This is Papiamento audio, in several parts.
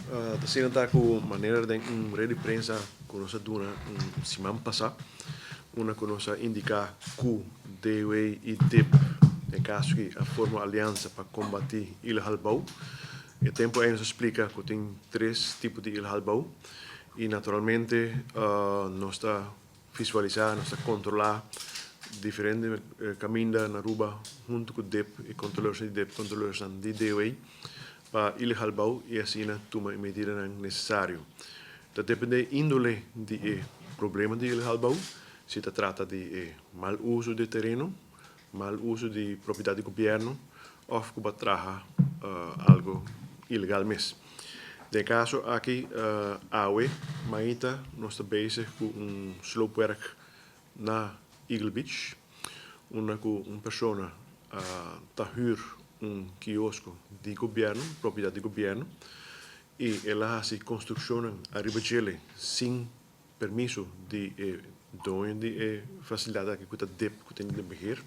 Asina ta ku manera den un red di prensa ku nos a duna un siman pasá, unda ku nos a indiká ku DW i dip den kaso aki a forma un aliansa pa kombatí ilegal bou. E tempu ei nos a splika ku tin tres tipo di ilegal bou i naturalmente nos ta visualisá, nos ta kontrolá diferente kaminda na Aruba huntu ku dip i kontroleursnan di dip, kontroleursnan di DW pa ilegal bou i asina tuma e medidanan nesesario. Ta dependé índole di e problema di ilegal bou, si ta trata di e mal uso di tereno, mal uso di propiedat di gobièrnu òf ku bo a traha algu ilegal mes. Den e kaso aki awe mainta nos ta bezig ku un sloopwerk na Eagle Beach unda ku un persona ta hür un kiosko di gobièrnu, propiedat di gobièrnu, i el a hasi konstrukshonnan ariba djele sin permiso di e doño di e fasilidat aki ku ta dip ku tin den beheer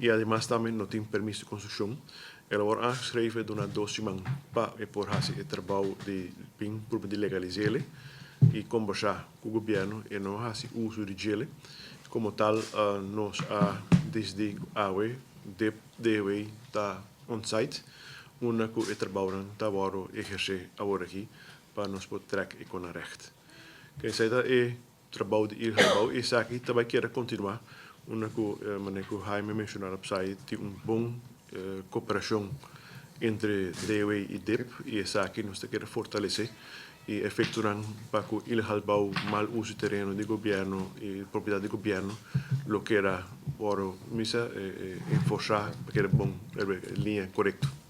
i ademas tambe no tin permiso di konstrukshon. El a wòrdu aangeschreven duna dos siman pa e por hasi e trabou di bin purba di legalis'ele i kombersá ku gobièrnu. E no a hasi uso di djele. Komo tal nos a disidí ku awe dip DW ta on site unda ku e trabounan ta wòrdu ehersé aworakí pa nos por trèk e kona règt. Esei ta e trabou di ir gebou i esaki ta bai keda kontinuá unda ku manera ku Jaime menshoná la pasai tin un bon koperashon entre DOW i dip i esaki nos ta keda fortalesé i efektonan pa ku ilegal bou, mal uso di tereno di gobièrnu i propiedat di gobièrnu lo keda wòrdu misa enforsá pa keda bon riba e liña korekto.